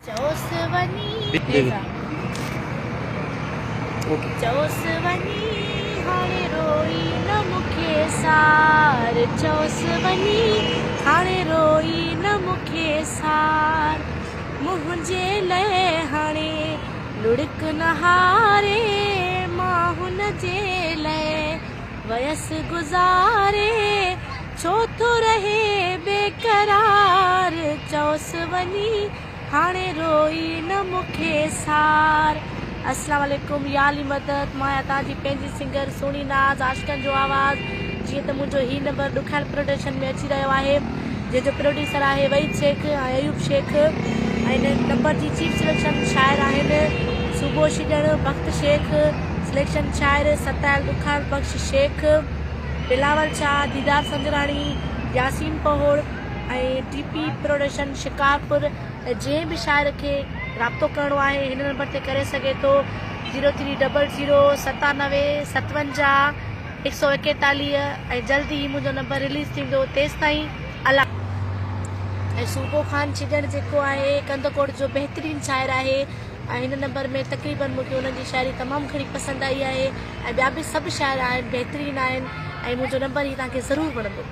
چئوس وڃي چئوس وڃي هاڻي روئي نه مون کي سار چئوس وڃي هاڻي روئي نه مون کي سار منهنجي لئه هاڻي لڙڪ نه هاري مان هن جي لئه ويس گذاري ڇو ٿو رهي بيقرار چئوس وڃي هاڻي روئي نه مون کي سار. اسلام عليڪم يا علي مدد مان آهيان توهان جي پنهنجي سنگر سهڻي ناز عاشقن جو آواز جيئن ته منهنجو هي نمبر ڏکايل پروڊڪشن ۾ اچي رهيو آهي جنهن جو پروڊيوسر آهي وحيد شيخ ۽ ايوب شيخ ۽ هن نمبر جي چيف سليڪشن شاعر آهن صوبو شڄڻ بخت شيخ سليڪشن شاعر ستايل ڏکايل بخش شيخ بلاول شاهه ديدار Sanjrani Yasin Pahor ۽ D P production Shikarpur جنهن به شاعر کي رابطو ڪرڻو آهي هن نمبر تي ڪري سگهي ٿو زيرو ٿري ڊبل زيرو 97 57 141 ۽ جلد ئي منهنجو نمبر رليز ٿيندو تيستائين الله. ۽ صوبو خان ڇڄڻ جيڪو آهي ڪنڌڪوٽ جو بهترين شاعر آهي ۽ هن نمبر ۾ تقريبن مونکي انهن جي شاعري تمام گهڻي پسند آئي آهي ۽ ٻيا به سڀ شاعر آهن بهترين آهن ۽ منهنجو نمبر هي توهان کي ضرور وڻندو.